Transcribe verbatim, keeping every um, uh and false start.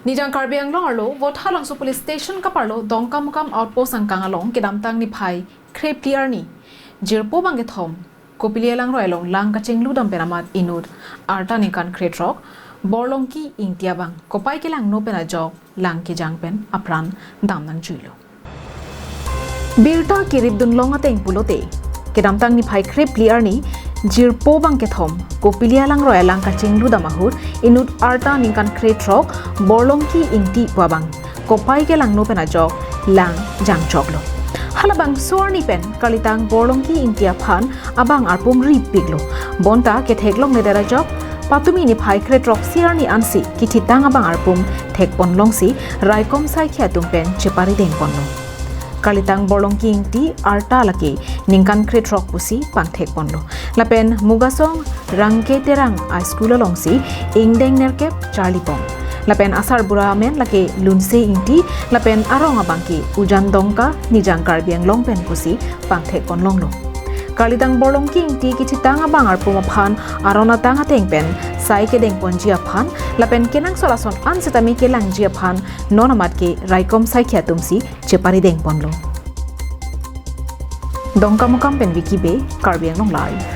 Nijang Karbi Anglong arlo Vothatlangso Police Station kaparlo Dongkamukam Outpost angkang along kedamtang niphai kre phli arni jirpo bangkethom Kopili alangroi along lang kachingludam pen amat inut arta ningkan krethrok Borlongki Ingti abang kopai kelangno pen ajok lang kejang pen apran dam nangjuilo. Birta kiripdunlong ateng pulote, kedamtang niphai kre phli arni jirpo bangkethom Kopili alangroi alang kachingludam ahut inut arta ningkan krethrok Borlongki Ingti pu abang kopai kelangno pen ajok lang jangchoklo. Halabangso arni pen kalitang Borlongki Ingti aphan abang arpum ripiklo. Bonta ketheklongledet ajok patumi niphai krethrok isi arni ansi kithitang abang arpum thekponlongsi raikom saikhi atum pen cheparidengponlo. Kalitang Borlongki Ingti arta lake ningkan krethrok pusi pangthekponlo. Lapen Mugasong Rangke Terang a school alongsi ingdeng nerkep charlipon. Lapen asarbura amen lake Lunse Ingti, lapen arong abangke Ujan Dongka, Nijang Karbi Anglong pen pusi pangthekponlonglo. Kalitang Borlongki Ingti kithitang abang arpum aphan aron atang ateng pen sai kedengponji aphan lapen kenangsot ason an setame kelangji aphan non amat ke raikom saikhi atumsi cheparidengponlo. Dongkamukam pen Vicky Bey, Karbi Anglong Live.